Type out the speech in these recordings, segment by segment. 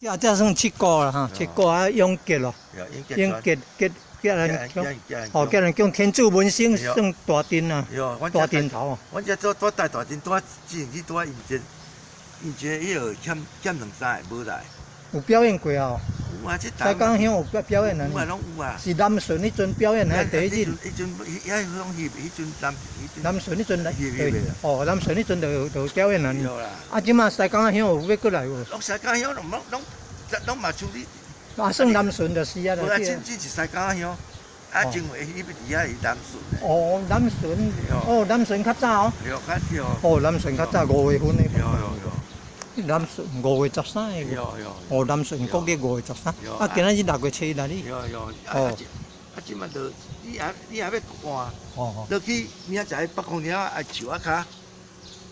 這算七股啦哈，七股啊永結咯，永結結結人講，哦，結人講天柱文星算大陣啊，大陣頭。阮這做帶大陣，拄仔之前去拄仔應徵，應徵彼號欠欠兩三个無來。有表演過啊？有啊，這西港鄉有表表演啊？有啊，攏有啊。是南順彼陣表演還是第一日？彼陣遐攏翕，彼陣南，南順彼陣來，哦，南順彼陣就表演啊。啊，這馬西港鄉有欲閣來無？攏西港鄉攏攏攏嘛處理。啊，算南順就是啊。無啊，真真是西港鄉，啊，正話彼佇遐是南順。哦，南順，哦，南順較早哦。對，較早。哦，南順較早5月份的。對對對。南順5月13的。哦，南順國曆5月13。啊，今仔日6月7日你。對對。哦。啊，這馬就你也欲換，落去明仔載北風了啊樹仔跤，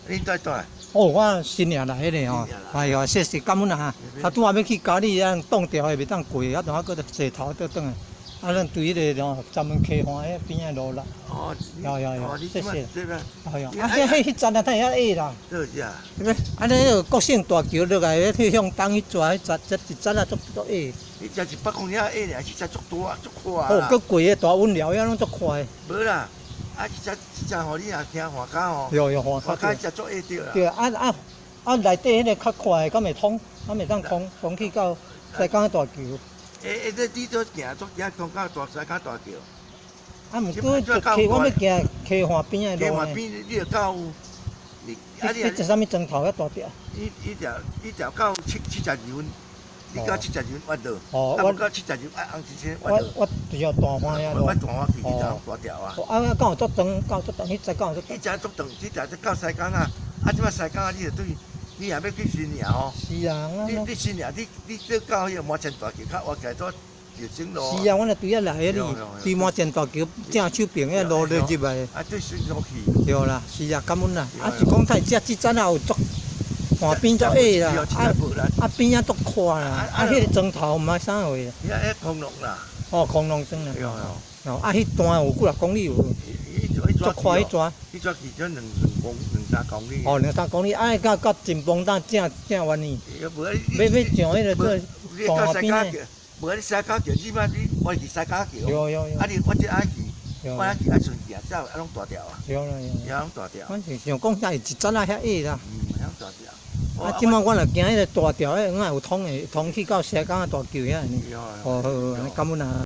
你蹛佗？哦，我新營來彼个吼，哎喲，謝謝感恩啊！啊，拄仔欲去嘉義啊，擋著的袂當過，啊，當啊閣坐頭倒轉來，啊，咱對彼个吼閘門溪岸彼邊仔路啦。哦，有有有，謝謝。哎喲，啊，彼彼彼站啊，太遐矮啦。倒只？啊，你彼个國姓大橋落來，去向東彼逝，彼站這一站啊，足足矮。彼只100公里矮爾，這只足大足寬。哦，閣過个大溫寮遐攏足寬的。無啦。啊！這只這只吼，你若行岸跤吼，有有岸跤，岸跤足矮著啦。對啊啊啊！內底彼个較快，敢會通？敢會當通通去到西港大橋？欸欸，你做行足行通到大西港大橋。啊，毋過就溪，我欲行溪岸邊仔路。溪岸邊，你著到你啊！你這啥物磚頭遐大條？伊條伊條到72分。你到72分彎倒，哦，我到72啊，紅一線彎我我就大岸遐路。我大岸去，彼條大條啊。啊，敢有足長，敢有足長，彼只敢有足長。彼只足長，彼條才到西港啊！啊，這擺西港啊，你著對，你若欲去新營吼。是啊，你新營，你做到彼个摩前大橋較倚起來拄就省路。是啊，阮著對遐來彼里，對摩前大橋正手邊彼路落入來。啊，對新路去。對啦，是啊，感恩啦。啊，是講太這這陣仔有足。岸邊足矮啦，啊啊邊仔足寬啦，啊彼个磚頭毋知啥貨。彼彼空龍啦。哦，空龍磚啦。哦，啊，彼段有幾若公里無？足寬彼段。彼段至少兩三公里。哦，兩三公里，啊，到到金峰搭正正遠呢。欲欲上彼个做岸邊的。無你西港橋，你擺你我是西港橋。有有有。啊你我這愛去，我愛去愛順行，才有啊攏大條啊。對啦對。攏大條。我是想講，遐會一層仔遐矮啦。嗯，遐大條。啊！這擺我若行彼个大條，彼個敢會有通的，通去到西港仔大橋遐呢？哦，好，好，按呢感恩啊。